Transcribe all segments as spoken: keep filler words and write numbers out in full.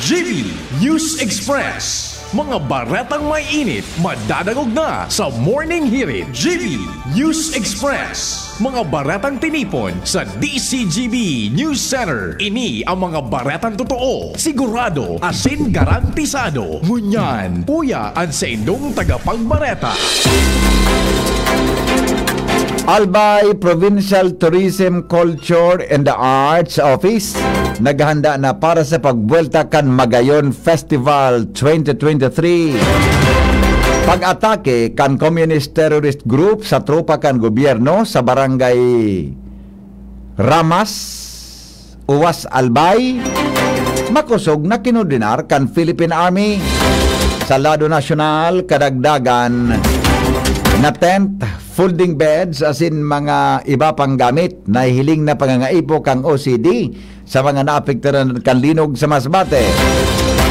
G B News Express. Mga baretang may init, madadangog na sa Morning Hirit. G B News Express. Mga baretang tinipon sa D C G B News Center. Ini ang mga baretang totoo, sigurado, asin garantisado. Ngunyan, puya an saindong tagapagbareta. Albay Provincial Tourism, Culture and the Arts Office naghahanda na para sa pagbuwelta kan Magayon Festival twenty twenty-three. Pag-atake kan Communist Terrorist Group sa tropa kan gobyerno sa barangay Ramas, Uwas, Albay, makosog na kinordinar kan Philippine Army. Sa lado nasyonal, kadagdagan na tent, folding beds, asin mga iba pang gamit na hihiling na pangangaipo kan O C D sa mga naapektaran kan linog sa Masbate.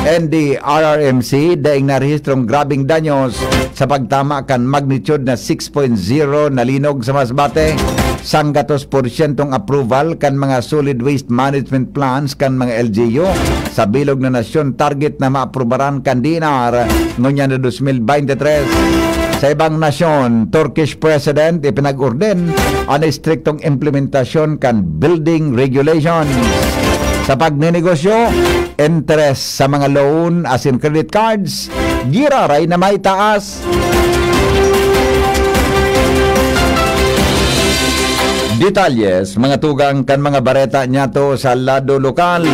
And the R R M C, daing narehistrong grabeng danyos sa pagtama kan magnitude na six point zero na linog sa Masbate. Sanggatos porsyentong approval kan mga solid waste management plans kan mga L G U. Sa bilog na nasyon, target na maaprubaran kan D N R ngunyan na dos mil bente tres. Sa ibang nasyon, Turkish President ipinag-orden an estriktong implementasyon kan building regulations. Sa pagninegosyo, interest sa mga loan asin credit cards, giraray na maitaas. Detalyes, mga tugang kan mga bareta niyato sa lado lokal.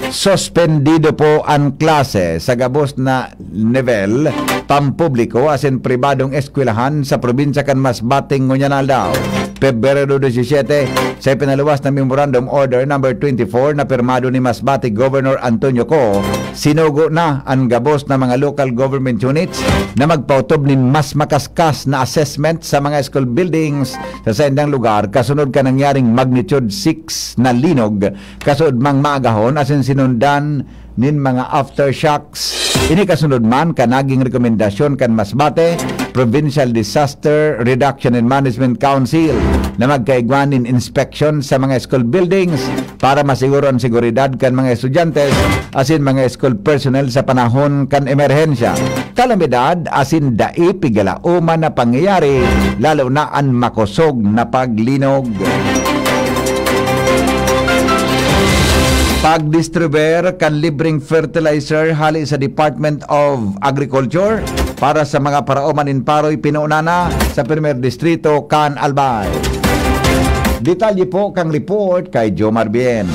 Suspendido po an klase sa gabos na nivel, pampubliko asin pribadong eskwelahan sa probinsya kan Masbate ngunyan na aldaw, Pebrero disisiete, sa ipinaluwas na Memorandum Order Number twenty-four na pirmado ni Masbate Governor Antonio Co. Sinugo na an gabos na mga local government units na magpaotob nin mas makaskas na assessment sa mga school buildings sa saindang lugar kasunod kan nangyaring magnitude six na linog kasuodmang maagahon asin sinundan nin mga aftershocks. Ini kasunod man kan naging rekomendasyon kan Masbate Provincial Disaster Reduction and Management Council na magkaigwa nin inspeksyon sa mga school buildings para masiguro an seguridad kan mga estudyante asin mga school personnel sa panahon kan emerhensya, kalamidad asin dai pigalaoman na pangyayari, lalo na an makosog na paglinog. Pagdistribuer kan libreng fertilizer hale sa Department of Agriculture para sa mga paraoma nin Paroy pinuuna na sa Primer Distrito kan Albay. Detalye po kan report kay Jomar Bien.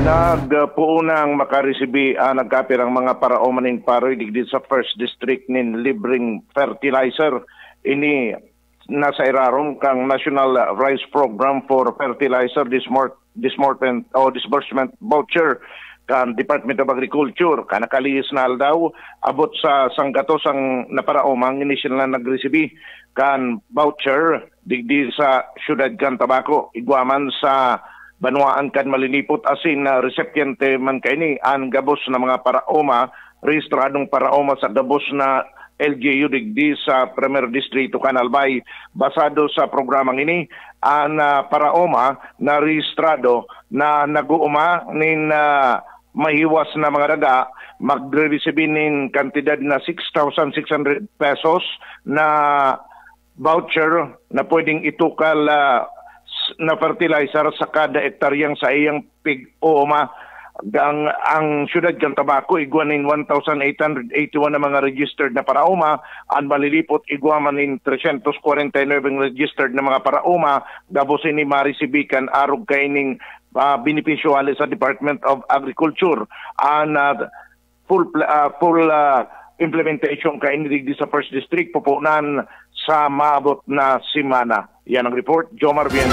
Nagpuunang makaresibi ang nagkapirang mga paraoma nin Paroy digdi sa First District nin libreng fertilizer. Ini nasa irarom kan National Rice Program for Fertilizer Dismor-, Dismortment o Disbursement Voucher kan Department of Agriculture. Kan nakalihis na aldaw, abot sa sanggatos an naparaoma an inisyal na nagresibi kan voucher digdi sa siyudad kan Tabaco, igwa man sa banwaan kan Malilipot asin, ah, resipyente man kaini an gabos na mga paraoma, rehistradong paraoma sa gabos na L G U digdi sa Primer Distrito kan Albay. Basado sa programang ini, an, ah, paraoma na rehistrado na nag-ooma nin, ah, mahiwas na mga daga, magre-receive nin kantidad na six thousand six hundred pesos na voucher na pwedeng itukal, ah, s-, na fertilizer sa kada ektaryang saiyang pig-ooma. Ang, ang siyudad kan Tabaco igwa nin one thousand eight hundred eighty-one na mga registered na paraoma, an Malilipot igwa man nin tresyentos kwarenta y nuebe registered na mga paraoma, gabos ini maresibi kan arog kaining, ah, benepisyo hale sa Department of Agriculture. An, ah, full pla-, ah, full, ah, implementation kaini digdi sa First District, pupunan sa maabot na semana. Yan ang report, Jomar Bien.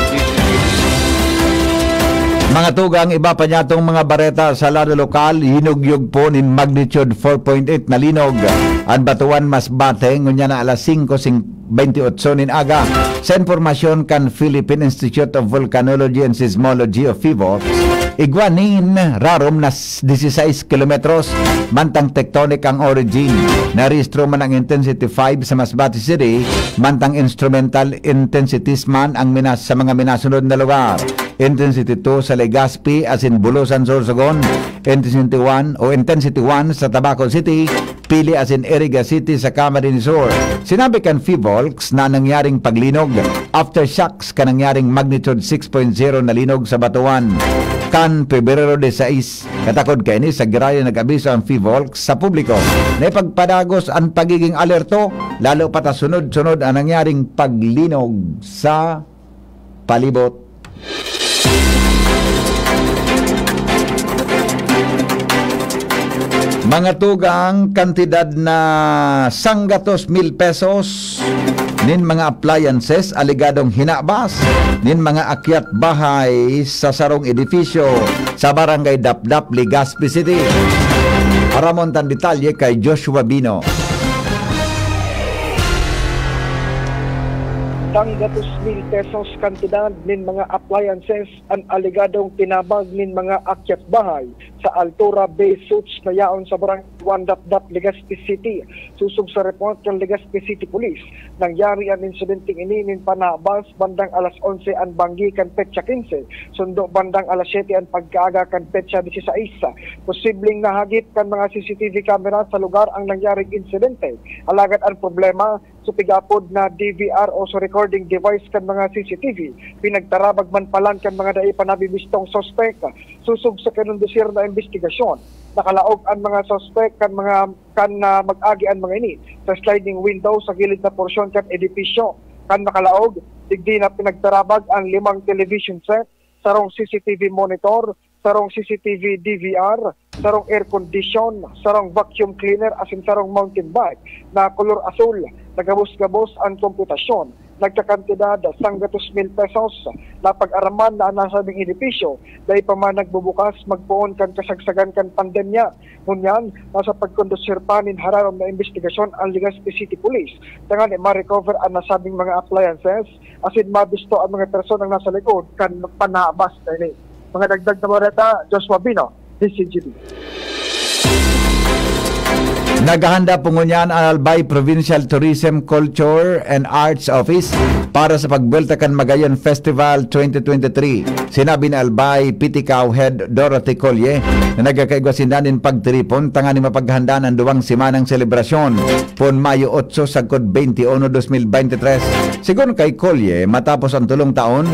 Mga tugang, iba pa niyatong mga bareta sa lado lokal, hinugyog po nin magnitude four point eight na linog an Batuan, Masbate, ngunyan na alas singko sing-, bente otso nin aga. Sa impormasyon kan Philippine Institute of Volcanology and Seismology o PHIVOLCS, igwa nin rarom na s-, dieciséis kilometros, mantang tectonic ang origin. Narehistro man ang intensity five sa Masbate City, mantang instrumental intensities man ang minas-, sa mga minasunod na lugar. Intensity two sa Legazpi asin Bulusan, Sorsogon, Intensity one o Intensity one sa Tabaco City, Pili asin Iriga City sa Camarines Sur. Sinabi kan PHIVOLCS na nangyaring paglinog, aftershocks kan nangyaring magnitude six point zero na linog sa Batuan kan Pebrero disais. Katakod kaini, sa girayo nag-abiso ang PHIVOLCS sa publiko na ipagpadagos an pagiging alerto, lalo pa ta sunod-sunod ang nangyaring paglinog sa palibot. Mga tugang, kantidad na sanggatos mil pesos nin mga appliances alegadong hinabas nin mga akyat bahay sa sarong edifisyo sa Barangay Dapdap, Legazpi City. Aramon tan detalye kay Joshua Bino. Sanggatos mil pesos kantidad nin mga appliances an alegadong tinabag nin mga akyat bahay sa Altura Bay Suits na yaon sa Barangay One Dapdap, Legazpi City. Sosog sa report kan Legazpi City Police, nangyari an insidenteng ini nin panabas bandang alas onse an banggi kan petsa kinse, sundo bandang alas siyete an pagkaaga kan petsa disisais. Posibleng nahagip kan mga C C T V camera sa lugar ang nangyaring insidente. Alagad an problema, sa pig-apod na D V R o sa recording device kan mga C C T V, pinagtarabag man palan kan mga dai pa nabibistong suspek. Sosog sa kinondusir na imbestigasyon, nakalaog an mga suspek kan mga kan na mag-agi an mga ini sa sliding window sa gilid na porsyon kan edipisyo. Kan makalaog, digdi na pinagtarabag ang limang television set, sarong C C T V monitor, sarong C C T V D V R, sarong air condition, sarong vacuum cleaner asin sarong mountain bike na kolor asul. Nagabos-gabos an komputasyon, nagkakantidad sanggatos mil pesos. Napag-araman na an nasabing edipisyo dai pa man nagbubukas magpoon kan kasagsagan kan pandemya. Ngunyan, nasa pagkondusir pa nin hararom na imbestigasyon ang Legazpi City Police tanganing ma-recover an nasabing mga appliances asin mabisto ang mga personang nasa likod kan panabas na ini. Mga dagdag na bareta, Joshua Bino, D C G B. Naghahanda po ngunyan an Albay Provincial Tourism, Culture and Arts Office para sa pagbwelta kan Magayon Festival twenty twenty-three. Sinabi ni Albay P T CAO Head Dorothy Colle na nagkakaigwa sinda nin pagtiripon tanganing mapaghandaan an duwang semanang selebrasyon, pon Mayo otso sagkod twenty-one, dos mil beintitres. Sigon kay Colle, matapos ang tulong taon,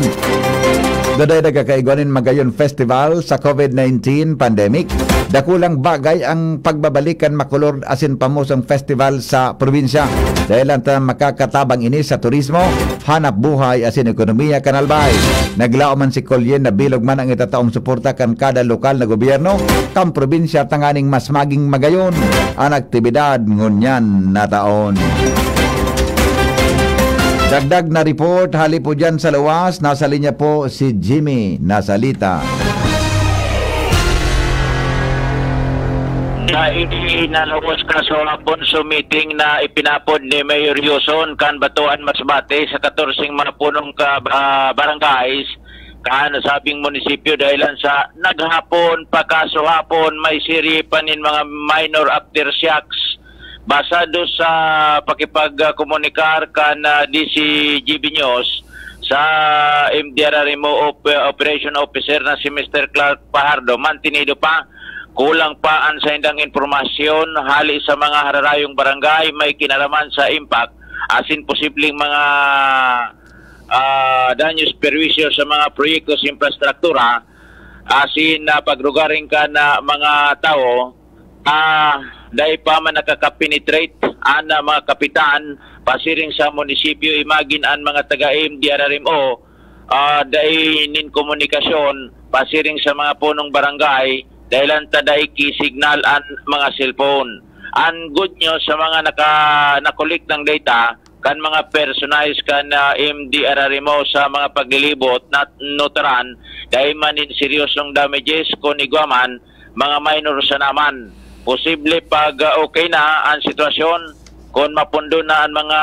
daday nagkakaigwa nin Magayon Festival sa COVID nineteen pandemic, dakulang bagay ang pagbabalik kan makulor asin pamosong festival sa probinsya. Dahil lang ta makakatabang ini sa turismo, hanap buhay asin ekonomiya kan Albay. Naglaom man si Colle na bilog man ang itataong suporta kan kada lokal na gobyerno kan probinsya tanganing mas maging magayon an aktibidad ngunyan na taon. Dagdag na report hali po dyan sa luwas, nasa linya po si Jimmy Nasalita. Sa ini na luwas kaso hapon sa meeting na ipinapod ni Mayor Yuson kan Batuan Masbate sa katorseng mga punong ka, ah, barangays, kan sabing munisipyo dahilan sa naghapon pa kaso hapon may siri pa nin mga minor aftershocks. Basado sa pakipagkomunikar kan, ah, D C G B News sa M D R R M O op-, Operation Officer na si Mister Clark Pahardo, mantinido pa, kulang pa an saindang impormasyon hali sa mga hararayong barangay may kinaraman sa impact asin posibleng mga, ah, danyos perwisyo sa mga proyekto sa infrastruktura asin, ah, paglugaring kan, ah, mga tawo. Ah, dai pa man nakakapenetrate an, ah, mga kapitan pasiring sa munisipyo, imagine an mga taga M D R R M O, ah, dai nin komunikasyon pasiring sa mga punong barangay dahilan ta dai ki-signal an mga cellphone. An good news sa mga naka-, na-collect ng data kan mga personahes kan, ah, M D R R M O sa mga paglilibot na nutaran, dai man nin seryosong damages kun igwa man, mga minor sana man. Posible pag, ah, okay na an sitwasyon, kun mapundo na an mga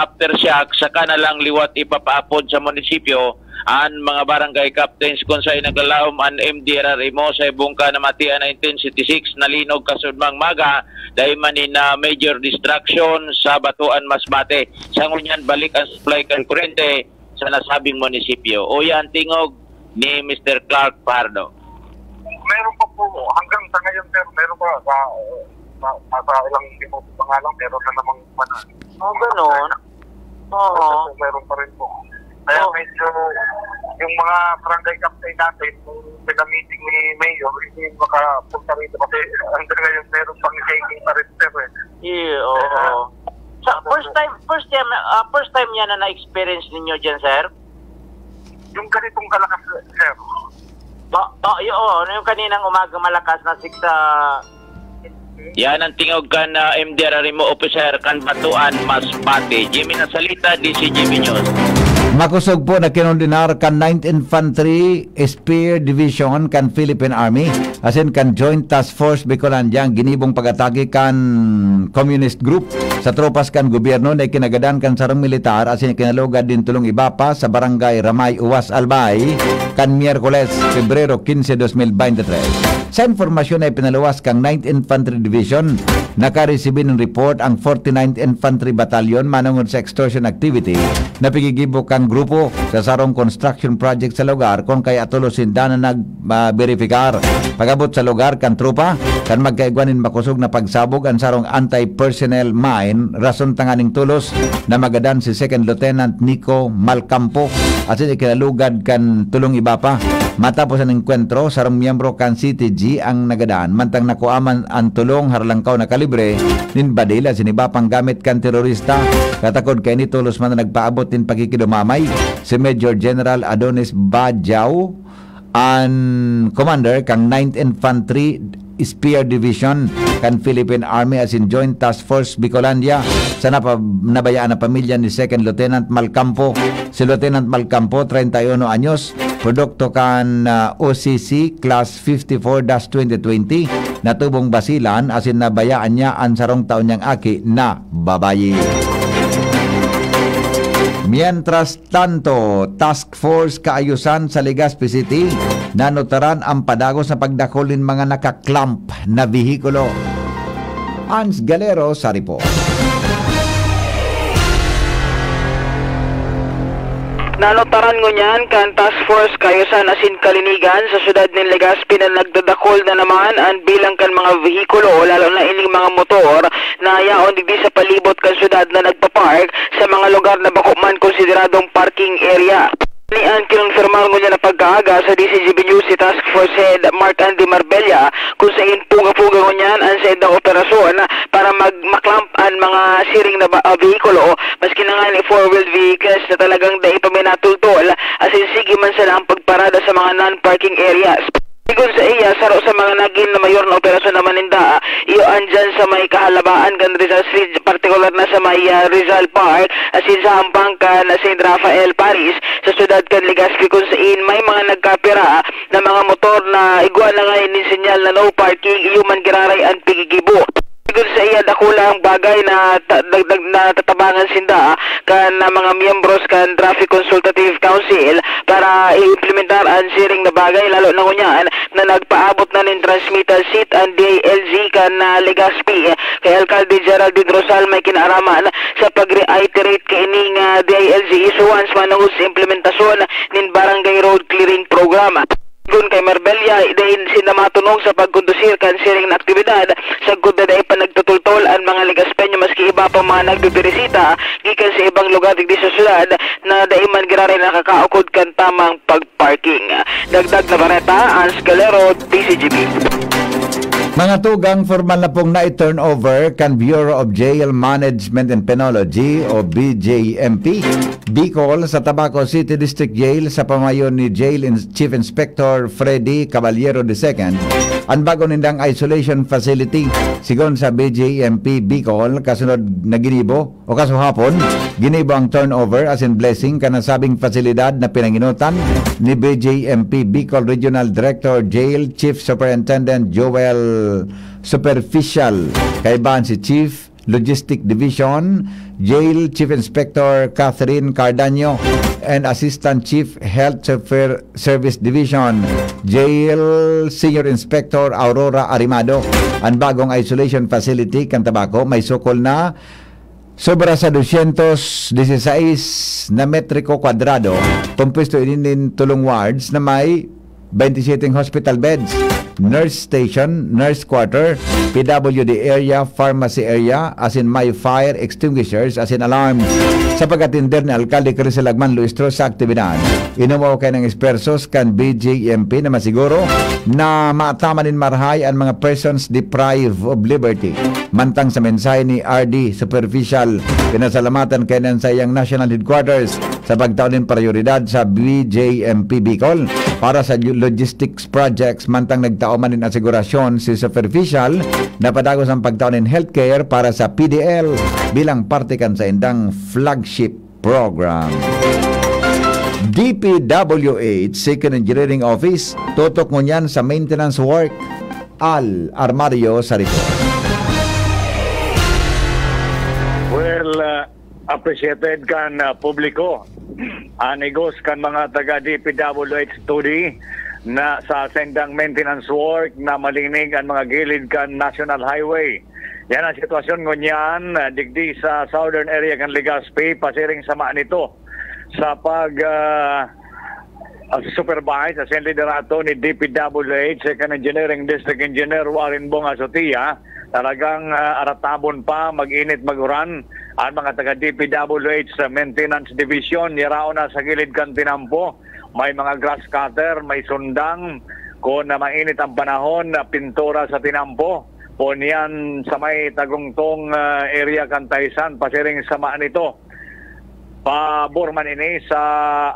aftershock, saka na lang liwat ipapaapod sa munisipyo an mga barangay captains kun saen naglalaom an M D R R M O sa ibong ka namatian na intensity six na linog kasudmang maga, dai man nin, ah, major destruction sa Batuan Masbate. Sa ngunyan, balik ang supply kan kurente sa nasabing munisipyo. Uya an tingog, ni Mister Clark Fajardo. Meron pa po, hanggang sa ngayon, sir, meron pa, sa, sa, sa ilang minuto pa nga lang, meron na namang mana. Oh, ganun? Oo. Meron pa rin po. Kaya Oh. medyo, yung mga barangay captain natin, nung pinamiting ni Mayor, hindi makapunta rito kasi hanggang ngayon, meron pang shaking pa rin, sir, eh. Yeah, oo. Kaya, Sa tapos first time, first time, ah, first time yan na na-experience ninyo dyan, sir? Yung ganitong kalakas, sir. Ba, ba, y-, oo, ano yung kaninang umaga malakas na six, ah, Yan ang tingog kan, ah, M D R R M O officer kan Batuan, Masbate. Jimmy Nasalita, D C G B News. Makosog po na kinondenar kan Ninth Infantry Spear Division kan Philippine Army, asin kan Joint Task Force Bicolandia ang ginibong pag-atake kan communist group sa tropas kan gobyerno na ikinagadan kan sarong militar asin ikinalugad nin tolong iba pa sa barangay Ramay Uwas, Albay, kan Miyerkules, Pebrero quince, dos mil veintitrés. Sa impormasyon na ipinaluwas kan Ninth Infantry Division, nakaresibi nin report ang Forty-ninth Infantry Battalion manongod sa extortion activity na pigigibo kan grupo sa sarong construction project sa lugar, kun kaya tolos sinda na nag, ah, beripikar. Pag-abot sa lugar kan tropa, kan magkaigwa nin makosog na pagsabog an sarong anti-personnel mine, rason tanganing tolos na magadan si Second Lieutenant Nico Malcampo asin ikinalugad kan tolong iba pa. Matapos an engkwentro, sarong miyembro kan C T G ang nagadan, mantang nakua man an tolong harlangkaw na kalibre nin badil asin iba pang gamit kan terorista, katakod kaini tolos man na nagpaabot nin pakikidumamay si Major General Adonis Bajao, an commander kan Ninth Infantry Spear Division kan Philippine Army asin Joint Task Force Bicolandia sa napa-, nabayaan na pamilya ni Second Lieutenant Malcampo. Si Lieutenant Malcampo, treinta y uno anyos, produkto kan, ah, O C C Class fifty-four dash twenty twenty, natubong Basilan asin nabayaan niya an sarong taon niyang aki na babayi. Mientras tanto, Task Force Kaayusan sa Legazpi City, nanutaran ang padagos na pagdakol nin mga naka-clamp na vehikulo. Hans Galero sa report. Nanutaran ngunyan kan Task Force Kaayusan asin Kalinigan sa syudad nin Legazpi na nagdadakol na naman an bilang kan mga vehikulo, lalo na ining mga motor na yaon digdi sa palibot kan syudad na nagpa-park sa mga lugar na bako man konsideradong parking area. Ni an kinonfirmar ngunyan na pagkaaga sa D C G B News si Task Force Head Mark Andy Marbella, kung sain puga-puga ngunyan an saindang operasyon para mag-, ma-clamp an mga siring na ba-, ah, behikulo, maski na ngani four-wheeled vehicles na talagang dai pa minatultol, asin sige man sana ang pagparada sa mga non-parking areas. Sigon saiya, saro sa mga nagin na mayor na operasyon naman ninda, iyo an dyan sa may kahalabaan kan Rizal Street, partikular na sa may, ah, Rizal Park, asin sa hampang kan Saint Raphael Parish, sa syudad kan Legazpi, kun sain may mga nagkapira na mga motor na igwa na ngayon nin sinyal na no parking, iyo man giraray an pigigibo. Sigon saiya, dakula ang bagay na ta-, dagdag na tatabangan sinda kan, ah, mga miyembros kan Traffic Consultative Council para i-implementar an siring na bagay, lalo na ngunyan na nagpaabot na nin transmittal seat an D I L G kan, ah, Legazpi. Kay Alkalde Geraldine Rosal may kinaaraman sa pag-reiterate kaining, ah, D I L G issuance manungod sa implementasyon nin Barangay Road Clearing Program. Kun kay Marbella, dai sinda matunog sa pagkondusir kan siring na aktibidad, sagkod na dai pa nagtutultol an mga Legazpeño maski iba pang mga nagbibirisita gikan sa ibang lugar digdi sa syudad na dai man giraray nakakaukod kan tamang pag-parking. Dagdag na bareta, Hans Galero, D C G B. Mga tugang, formal na pong nai-turnover kan Bureau of Jail Management and Penology o B J M P Bicol sa Tabaco City District Jail sa pamayo ni Jail In-, Chief Inspector Freddy Caballero the second an bago nindang isolation facility. Sigon sa B J M P Bicol, kasunod na ginibo o kasuhapon, ginibo ang turnover asin blessing kan nasabing pasilidad na pinangenotan ni B J M P Bicol Regional Director Jail Chief Superintendent Joel Superficial, kaibahan si Chief Logistic Division, Jail Chief Inspector Catherine Cardaño, and Assistant Chief Health Server-, Service Division, Jail Senior Inspector Aurora Arimado. An bagong isolation facility kan Tabaco may sukol na Sobra sa dosyentos disisais na metriko kwadrado, kompwesto ini nin tolong wards na may baynte siyete hospital beds, nurse station, nurse quarter, P W D area, pharmacy area, asin may fire extinguishers asin alarm. Sa pag-atender ni Alkalde Crisel Agman Luistro sa aktibidad, inumaway kan ekspertos kan B J M P na masiguro na maataman nin marahay an mga persons deprived of liberty. Mantang sa mensahe ni R D Superficial, pinasalamatan kaiyan sa iyang national headquarters sa pagtao nin prioridad sa B J M P Bicol para sa logistics projects, mantang nagtao man nin asegurasyon si Superficial na padagos ang pagtao nin healthcare para sa P D L bilang parte kan saindang flagship program. D P W H Second Engineering Office, tutok ngunyan sa maintenance work. Al Armario sa report. Well, uh, appreciated kan uh, publiko. Anigos kan mga taga D P W H two D na sa sendang maintenance work na malinig ang mga gilid kan National Highway. Yan ang sitwasyon ngunyan, uh, digdi sa southern area kan Legazpi, pasiring sama nito sa pag uh, uh, supervise asin liderato ni D P W H Second Engineering District Engineer Warren Bong Asotia. Talagang uh, aratabon pa, mag-init, mag-uran ang mga taga D P W H sa Maintenance Division. Yaraon na sa gilid kan tinampo. May mga grass cutter, may sundang. Kung na mainit ang panahon, na pintura sa tinampo. Kung yan sa may tagungtong uh, area kan Taysan, pasiring sama nito. Pabor man ini sa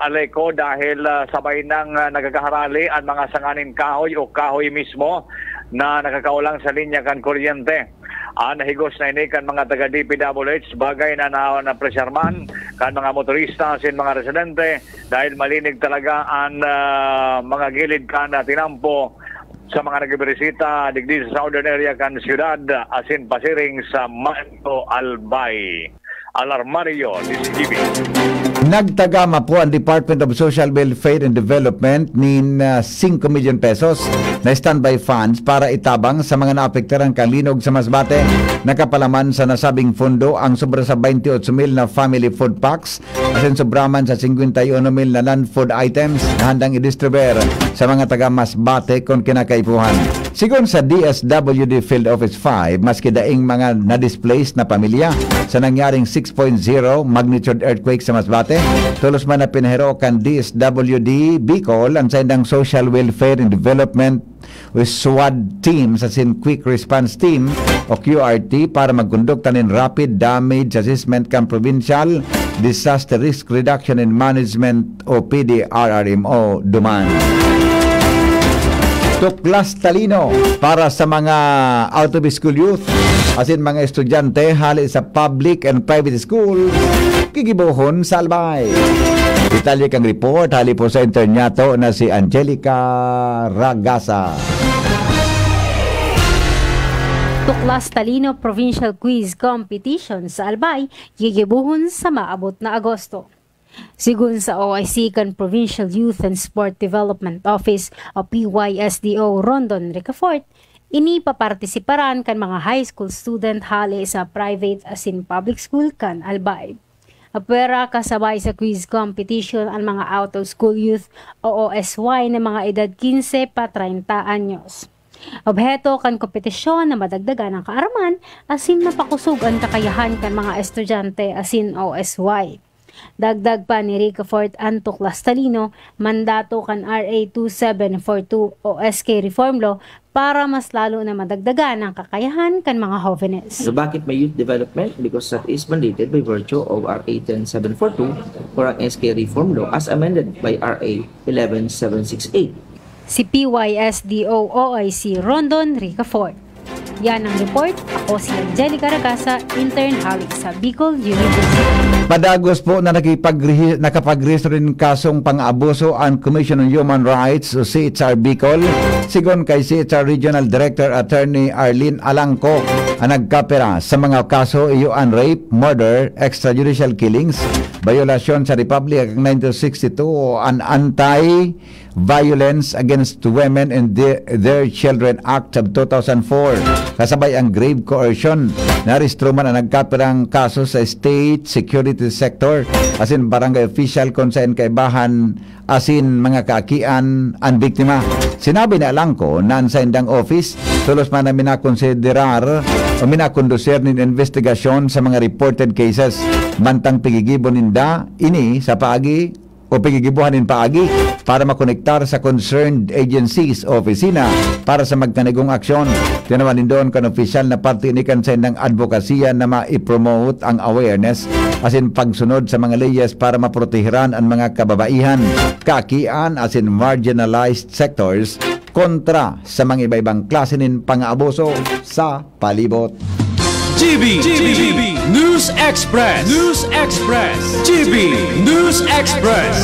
Aleco dahil uh, sabay nang uh, nagkakaharali ang mga sanganing kahoy o kahoy mismo na nakakaulang sa linya kan kuryente. Ang higos na ini kan mga taga D P W H, bagay na na-, napresyar man kan mga motorista asin mga residente dahil malinig talaga ang uh, mga gilid kan uh, tinampo sa mga nagbibirisita digdi sa southern area kan siyudad asin pasiring sa Manto Albay. Alarmario, D Z T V. Nagtagama po ang Department of Social Welfare and Development nin uh, singko milyon pesos na standby funds para itabang sa mga naapektaran kan linog sa Masbate. Nakapalaman sa nasabing pondo ang sobra sa baynte otso mil na family food packs asin sobra man sa singkwenta y uno mil na non-food items na handang i-distribuer sa mga taga Masbate kun kinakaipuhan. Sigon sa D S W D Field Office five, maski daing mga na-displaced na pamilya sa nangyaring six point zero magnitude earthquake sa Masbate, tolos man na pinahiro kan D S W D Bicol ang saindang Social Welfare and Development o SWAD team sa sin Quick Response Team o Q R T para magkondukta nin Rapid Damage Assessment kan Provincial Disaster Risk Reduction and Management o P D R R M O duman. Tuklas talino para sa mga out of school youth asin mga estudyante hali sa public and private school gigibohon sa Albay. Detalye kang report hali po sa internet na si Angelica Ragasa. Tuklas Talino Provincial Quiz Competition sa Albay gigibohon sa maabot na Agosto. Sigon sa O I C kan Provincial Youth and Sport Development Office o P Y S D O Rondon Ricafort, ini papartisiparan kan mga high school student hali sa private asin public school kan Albay. Apwera kasabay sa quiz competition an mga out-of-school youth o O S Y na mga edad kinse pa treinta anyos. Obheto kan kompetisyon na madagdagan ang kaaraman asin mapakosog an kakayahan kan mga estudyante asin O S Y. Dagdag pa ni Ricafort an Tuklas Talino, mandato kan R A two seven four two o S K Reform Law para mas lalo na madagdagan ang kakayahan kan mga hovenes. So bakit may youth development? Because that is mandated by virtue of R A ten seven four two or ang S K Reform Law as amended by R A eleven seven six eight. Si P Y S D O O I C Rondon Ricafort. Yan ang report. Ako si Angelica Ragasa, intern hawig sa Bicol University. Padagos po na nakipagrehi- nakapagrehistro nin kasong pang-abuso ang Commission on Human Rights o C H R Bicol, sigon kay C H R Regional Director Attorney Arlene Alangco. Ang nagkapira sa mga kaso iyo an rape, murder, extrajudicial killings, violasyon sa Republic Act nineteen sixty-two o an Anti-Violence Against Women and the- Their Children Act of two thousand four. Kasabay ang grave coercion. Narehistro man ang nagkapirang kaso sa state security sector asin barangay official kun saen kaibahan asin mga kaakian an biktima. Sinabi ni Alangco na an saindang office tolos man na minakonsiderar o minakondusir nin investigasyon sa mga reported cases. Mantang pigigibo ninda ini sa paagi o pigigibuhan nin paagi para makonektar sa concerned agencies o opisina para sa magkanigong aksyon. Tinawan nindon kan opisyal na parte ini kan saindang advokasya na ma-promote ang awareness asin pagsunod sa mga leyes para maproteheran an mga kababaihan, kaakian asin marginalized sectors kontra sa mga iba-ibang klase nin pang-aabuso sa palibot. G B, G B, News Express, News Express, G B News Express.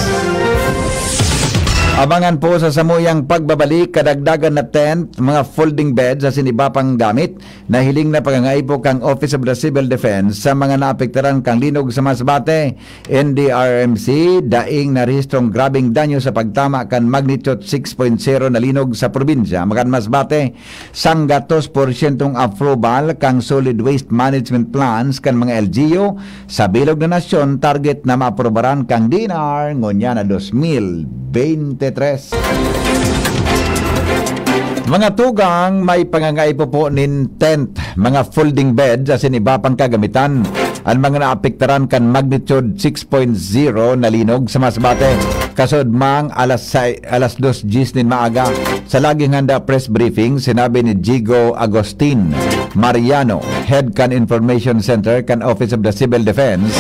Abangan po sa samuyang pagbabalik kadagdagan na tent, mga folding beds asin iba pang gamit na hiling na pagangaipo kang Office of the Civil Defense sa mga naapektaran kang linog sa Masbate. N D R M C, daing narehistrong grabeng danyo sa pagtama kan magnitude six point zero na linog sa probinsya kan Masbate. Sanggatos porsyentong approval kang solid waste management plans kan mga L G U sa bilog na nasyon target na maaprobaran kang D N R ngunyan na dos mil bente tres. Mga tugang, may pangangaipo po nin tent, mga folding beds asin iba pang kagamitan an mga naapektaran kan magnitude six point zero na linog sa Masbate. Kasod mang alas sai-, alas dos diyes nin maaga, sa laging handa press briefing, sinabi ni Jigo Agustin Mariano, head kan Information Center kan Office of the Civil Defense,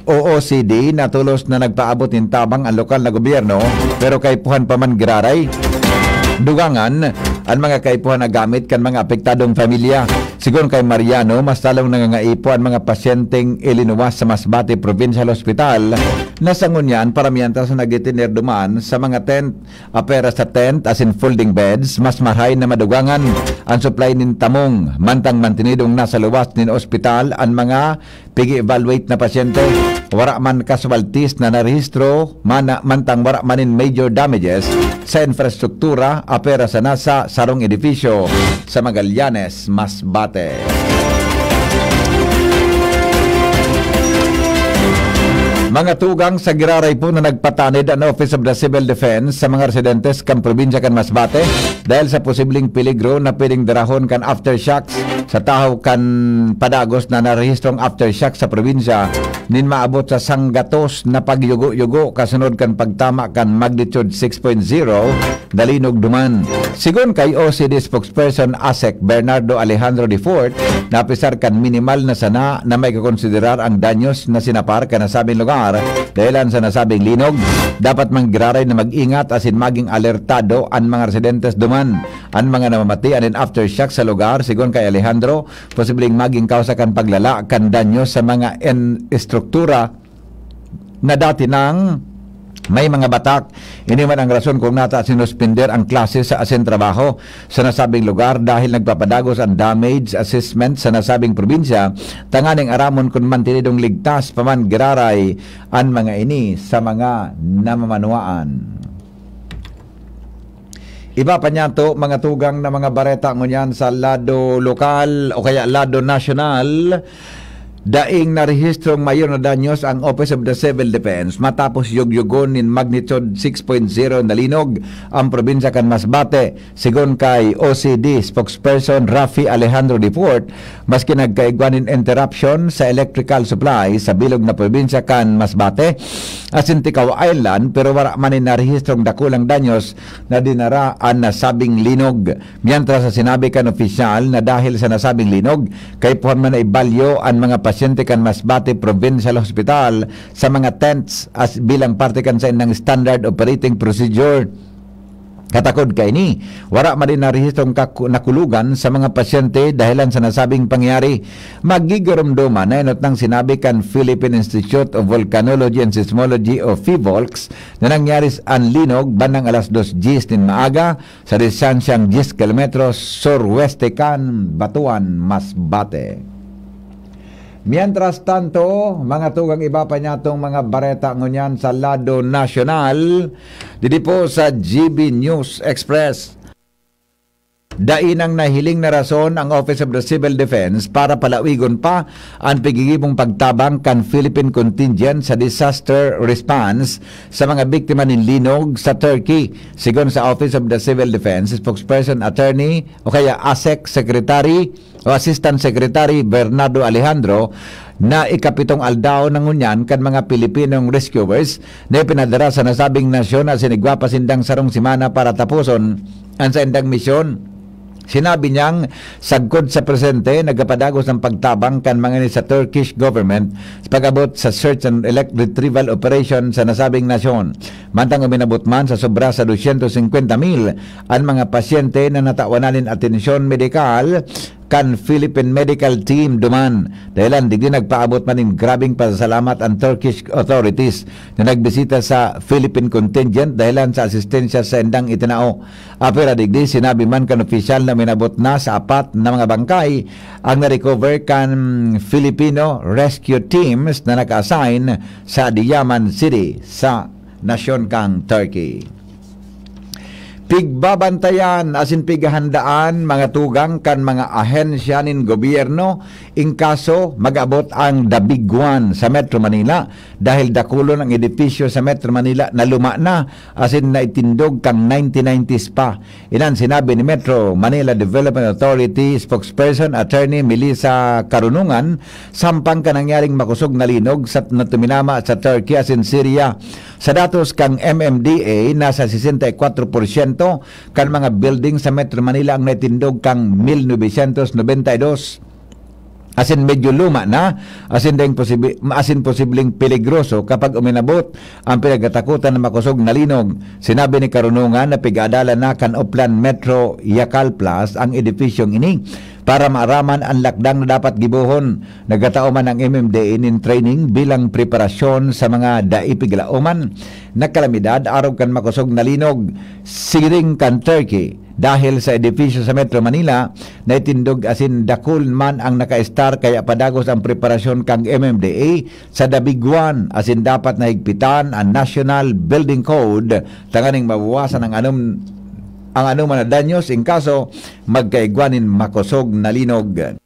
O O C D, na tolos na nagpaabot nin tabang an lokal na gobyerno, pero kaipuhan pa man giraray dugangan an mga kaipuhan na gamit kan mga apektadong pamilya. Sigon kay Mariano, mas lalong nangangaipo an mga pasyenteng ilinuwas sa Masbate Provincial Hospital na sa ngunyan para mientras na nagtitiner duman sa mga tent. Apera sa tent asin folding beds, mas marahay na madugangan an supply nin tamong, mantang mantinidong nasa luwas nin ospital an mga pig-evaluate na pasyente. Wara man casualties na narehistro, mana-, mantang wara man nin major damages sa infrastruktura, apera sana sa sarong edifisyo sa Magallanes, Masbate. Mga tugang, sa giraray po na nagpatanid an Office of the Civil Defense sa mga residentes kan probinsya kan Masbate dahil sa posibleng peligro na pwedeng darahon kan aftershocks sa tahaw kan padagos na narehistrong aftershock sa probinsya nin maabot sa sanggatos na pagyugo-yugo kasunod kan pagtama kan magnitude six point zero na linog duman. Sigon kay O C D spokesperson ASEC Bernardo Alejandro the fourth, na apisar kan minimal na sana na maikokonsiderar ang danyos na sinapar kan nasabing lugar dahilan sa nasabing linog. Dapat man giraray na mag-ingat asin maging alertado an mga residentes duman. An mga namamatian nin aftershock sa lugar, sigon kay Alejandro, posibleng maging kawsa kan paglala kan danyo sa mga en-, estruktura na dati nang may mga batak. Ini man ang rason kung nata sinuspender ang klase sa asin trabaho sa nasabing lugar dahil nagpapadagos ang damage assessment sa nasabing probinsya, tanganing aramon kun mantinidong ligtas pa man giraray an mga ini sa mga namamanuaan. Iba pa niyan to, mga tugang na mga bareta ngunyan sa lado lokal o kaya lado nasyonal. Daing narehistrong mayor na danyos ang Office of the Civil Defense matapos yugyugon nin magnitude six point zero na linog ang probinsya kan Masbate. Sigon kay O C D spokesperson Rafi Alejandro the fourth, maski nagkaigwa nin interruption sa electrical supply sa bilog na probinsya kan Masbate asin Ticao Island, pero wara man nin narehistrong dakulang danyos na dinara an nasabing linog. Mientras sa sinabi kan opisyal na dahil sa nasabing linog, kaipuhan man na ibalyo an mga pasyente kan Masbate Provincial Hospital sa mga tents as bilang parte kan saindang standard operating procedure. Katakod kaini, wara man din narehistrong kaku-, nakulogan sa mga pasyente dahelan sa nasabing pangyayari. Magigiromdoman na enot nang sinabi kan Philippine Institute of Volcanology and Seismology o PHIVOLCS na nangyari an linog bandang alas dos diyes nin maaga sa distansyang diyes kilometros surweste kan Batuan, Masbate. Mientras tanto, mga tugang, iba pa niya tong mga bareta ngunyan sa lado nasyonal, didi po sa G B News Express. Dai nang nahiling na rason ang Office of the Civil Defense para palawigon pa an pigigibong pagtabang kan Philippine Contingent sa Disaster Response sa mga biktima nin linog sa Turkey. Sigon sa Office of the Civil Defense, spokesperson attorney o kaya ASEC Secretary o Assistant Secretary Bernardo Alejandro, na ikapitong aldaw na ngunyan kan mga Pilipinong rescuers na ipinadara sa nasabing nasyon asin igwa pa sindang sarong semana para taposon an saindang misyon. Sinabi niyang sagkod sa presente, nagapadagos ang pagtabang kan mga ini sa Turkish government sa pag-abot sa search and elect retrieval operation sa nasabing nasyon. Mantang uminabot man sa sobra sa dosyentos singkwenta mil an mga pasyente na natawan na nin atensyon medikal kan Philippine Medical Team duman. Dahilan digdi, nagpaabot man nin grabeng pasasalamat an Turkish authorities na nagbisita sa Philippine contingent dahilan sa asistensya sa indang itinao. Apwera digdi, sinabi man kan opisyal na minabot na sa apat na mga bangkay ang na-recover kan Filipino rescue teams na naka-assign sa Adiyaman City sa nasyon kang Turkey. Pigbabantayan asin pighahandaan mga tugang kan mga ahensya nin gobyerno in kaso mag-abot ang The Big One sa Metro Manila, dahil dakulon ang edipisyo sa Metro Manila na luma na asin naitindog kan nineteen nineties pa. Inan sinabi ni Metro Manila Development Authority spokesperson Attorney Melissa Carunungan sampang kan nangyaring makosog na linog sa, na tuminama sa Turkey asin Syria. Sa datos kan M M D A, nasa sesenta y kwatro porsyento kan mga building sa Metro Manila ang naitindog kan mil novecientos nobenta y dos. Asin medyo luma na, asin ding posibi-, asin posibleng peligroso kapag uminabot ang pinagkatakutan na makosog na linog. Sinabi ni Karunungan na pig-aadalan na kan Oplan Metro Yakalplas ang edipisyong ini para maaraman an lakdang na dapat gibohon. Nagkatao man ang M M D A nin training bilang preparasyon sa mga dai piglaoman na kalamidad arog kan makosog na linog. Siring kan Turkey, dahil sa edipisyo sa Metro Manila, naitindog asin dakul man ang nakaestar, kaya padagos ang preparasyon kan M M D A sa The Big One, asin dapat na higpitan an National Building Code tanganing mabawasan ang anum-, ang anoman na danyos in kaso magkaigwa nin makosog na linog.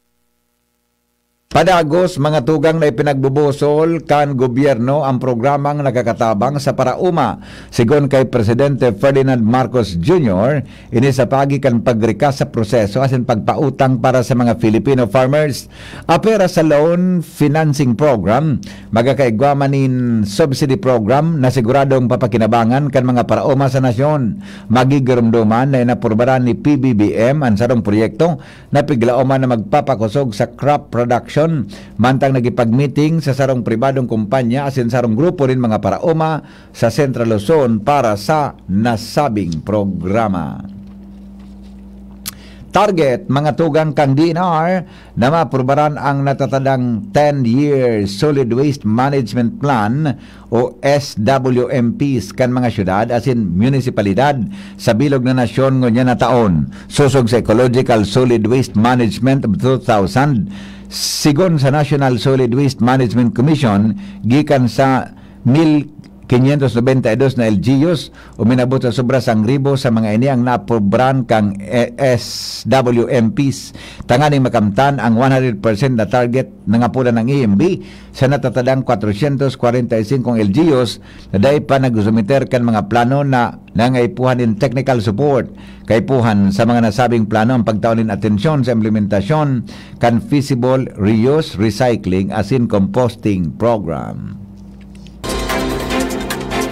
Padagos, mga tugang, na ipinagbubusol kan gobyerno ang programang nakakatabang sa paraoma. Sigon kay Presidente Ferdinand Marcos Junior, ini sa paagi kan pagrikas sa proseso asin pagpautang para sa mga Filipino farmers. Apwera sa loan financing program, magkakaigwa man nin subsidy program na siguradong papakinabangan kan mga paraoma sa nasyon. Magigiromdoman na inaprubaran ni P B B M an sarong proyekto na piglaoman na magpapakosog sa crop production, mantang nagipag-meeting sa sarong pribadong kumpanya asin sarong grupo nin mga paraoma sa Central Luzon para sa nasabing programa. Target, mga tugang, kan D N R na maaprubaran ang natatadang ten-year Solid Waste Management Plan o S W M Ps kan mga syudad asin munisipalidad sa bilog na nasyon ngunyan na taon, sosog sa Ecological Solid Waste Management of two thousand. Sigon sa National Solid Waste Management Commission, gikan sa mil quinientos noventa y dos na L G Us, uminabot sa sobra sang ribo sa mga ini ang naaprubaran kan, eh, S W M Ps. Tanganing makamtan ang one hundred percent na target, nangapodan ang E M B sa natatadang kwatrosyentos kwarenta y singkong L G Us na dai pa nagsumiter kan mga plano na nangaipuhan nin technical support. Kaipuhan sa mga nasabing plano ang pagtao nin atensyon sa implementasyon kan feasible reuse, recycling asin composting program.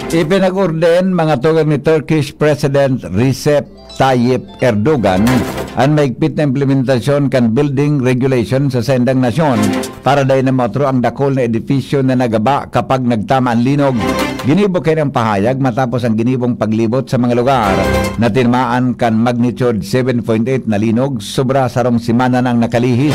Ipinag-orden, mga tugang, ni Turkish President Recep Tayyip Erdogan an mahigpit na implementasyon kan building regulation sa saindang nasyon para dai na maotro ang dakul na edipisyo na nagaba kapag nagtama an linog. Ginibo kaini ang pahayag matapos ang ginibong paglibot sa mga lugar na tinamaan kan magnitude seven point eight na linog sobra sarong semana na ang nakalihis.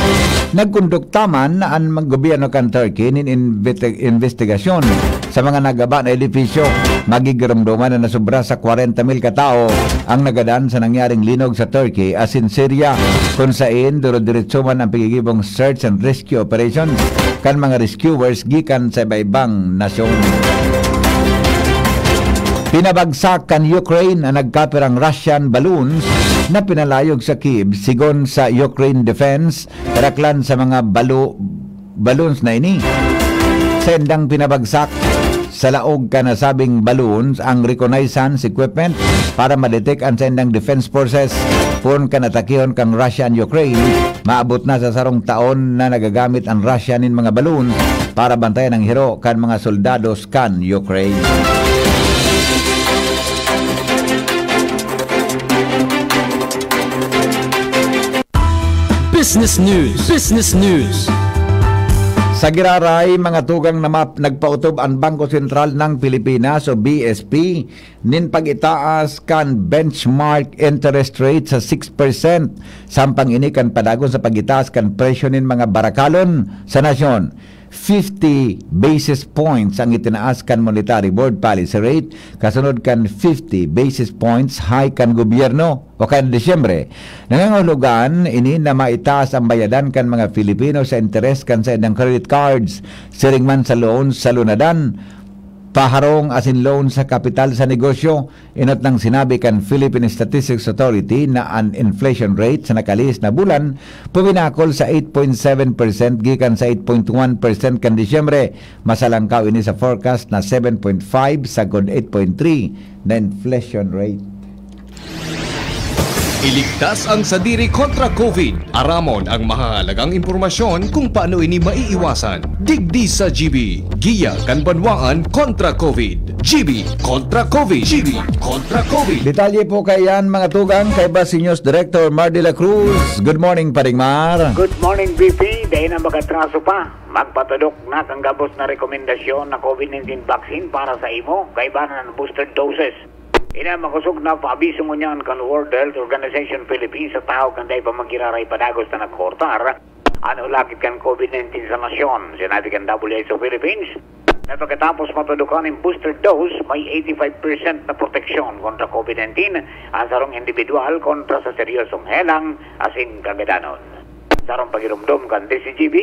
Nagkondukta man an mag-, gobyerno kan Turkey nin imbete-, investigasyon sa mga nagaba na edipisyo. Magigiromdoman na nasobra sa kwarenta mil ka tawo ang nagadan sa nangyaring linog sa Turkey asin Syria, kun sain duro-diretso man ang pagigibong search and rescue operations kan mga rescuers gikan sa iba-ibang nasyon. Pinabagsak kan Ukraine an nagkapirang Russian balloons na pinalayog sa Kyiv. Sigon sa Ukraine Defense, karaklan sa mga balo-, balloons na ini sa indang pinabagsak sa laog kan nasabing balloons ang reconnaissance equipment para ma-detect an saindang defense forces. Poon kan atakihon kan Russia an Ukraine, maabot na sa sarong taon na nagagamit an Russia nin mga balloons para bantayan ang hiro kan mga soldados kan Ukraine. Business News. Business News. Sa giraray, mga tugang na map-, nagpaotob an Bangko Sentral ng Pilipinas o B S P nin pag-itaas kan benchmark interest rate sa six percent. Sampang ini kan padagon sa pag-itaas kan presyo nin mga barakalon sa nasyon. Fifty basis points ang itinaas kan Monetary Board policy rate, kasunod kan fifty basis points hike kan gobyerno o kan Disyembre. Nangangahulugan ini na maitaas ang bayadan kan mga Filipino sa interes kan saindang credit cards, siring man sa loans sa lunadan, paharong asin loan sa kapital sa negosyo. Enot nang sinabi kan Philippine Statistics Authority na an inflation rate sa nakalihis na bulan puminakol sa eight point seven percent gikan sa eight point one percent kan Disyembre. Masalangkaw ini sa forecast na seven point five sagkod eight point three na inflation rate. Iligtas ang sadiri kontra COVID. Aramon ang mahahalagang impormasyon kung paano ini maiiwasan. Digdi sa G B, giya kan banwaan kontra COVID. G B kontra COVID. G B kontra COVID. Detalye po kaiyan, mga tugang, kay Basi News Director Mar de la Cruz. Good morning, Paring Mar. Good morning, B P. Dai na mag-atraso pa. Magpatudok na kan gabos na rekomendasyon na COVID nineteen vaccine para sa imo, kaiba na an booster doses. Ini an makosog na paabiso ngunyan kan World Health Organization Philippines sa tahaw kan dai pa magiraray padagos na nagkoortar an hulakit kan COVID nineteen sa nasyon. Sinabi kan W H O Philippines na pagkatapos matudukan nin booster dose, may eighty-five percent na proteksyon kontra COVID nineteen an sarong indibidwal kontra sa seryosong helang asin kagadanon. Sarong pagiromdom kan D C G B,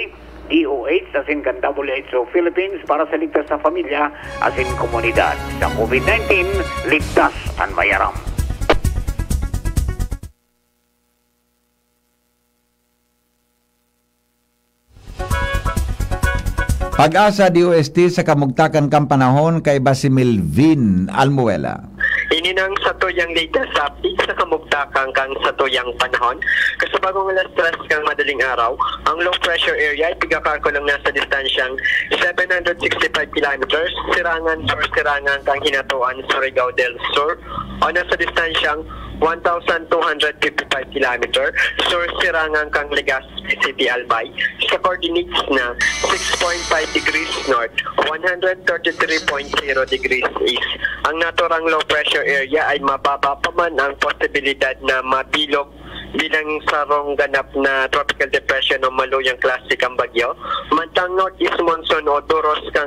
D O H asin kan W H O Philippines para sa ligtas sa pamilya asin komunidad. Sa COVID nineteen, ligtas an may aram. Pag-asa D O S T sa kamugtakan kan panahon, kaiba si Melvin Almuela. Ini nang satuyang latest update sa kamugtakan kan satuyang panahon. Kasabagong alas tres kan madaling araw, ang low pressure area ay pigkakalkulang nasa distansyang seven hundred sixty-five kilometers, sirangan sur-sirangan kan Hinatuan, Surigao del Sur, o nasa distansyang one thousand two hundred fifty-five kilometer sur-sirangan kan Legazpi City, Albay, sa coordinates na six point five degrees north, one hundred thirty-three point zero degrees east. Ang naturang low pressure area ay mababa pa man ang posibilidad na mabilog bilang sarong ganap na tropical depression o maluyang klase kan bagyo. Mantang northeast monsoon o duros kan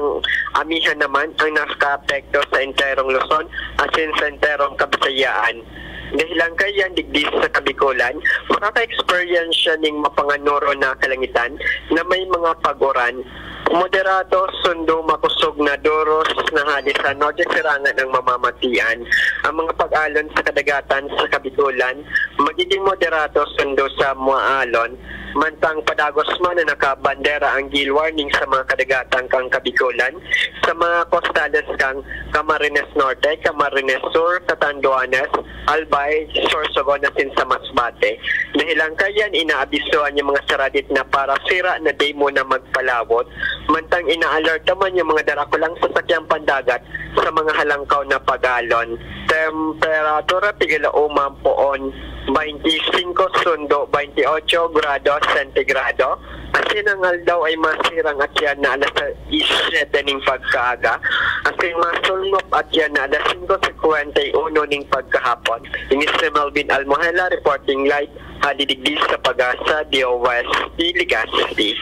amihan naman ang nakakaapekto sa enterong Luzon asin sa enterong Kabisayaan. Dahelan kaiyan, digdi sa Kabikolan, makaka-eksperyensya nin mapanganoro na kalangitan na may mga pag-uran. Moderado sundo makosog na duros na hali sa norte sirangan ang mamamatian. Ang mga pag-alon sa kadagatan sa Kabikolan magiging moderado sundo sa mga alon, mantang padagos man na nakabandera ang gale warning sa mga kadagatan kan Kabikolan, sa mga costales kan Camarines Norte, Camarines Sur, Catanduanes, Albay, Sorsogon asin sa Masbate. Dahelan kaiyan, inaabisohan an mga saradit na parasira na dai muna magpalawot, mantang inaalerta man an mga darakulang sasakyang pandagat sa mga halangkaw na pag-alon. Temperatura, tigilauman poon, twenty-five sundo twenty-eight grado sentigrado. Asin ang aldaw ay masirang at yan na alas sais siyete ning pagkaaga. Asin masulnop at yan na alas singko singkwenta y uno ning pagkahapon. Ini si Melvin Almohela, reporting live, hali digdi sa Pag-asa, D O S T, Legazpi.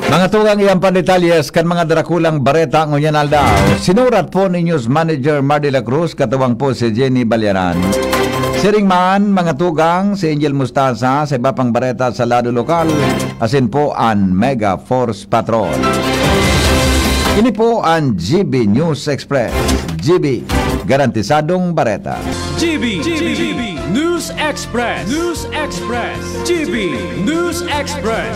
Mga tugang, iyan pa detalye kan mga darakulang bareta ngunyan aldaw. Sinurat po ni News Manager Mardy La Cruz, katuwang po si Jenny Balyaran. Siring man, mga tugang, si Angel Mostaza sa iba pang bareta sa lado lokal, asin po an Mega Force Patrol. Ini po an G B News Express. G B, garantisadong bareta. G B, G B, News Express. News Express. G B News Express.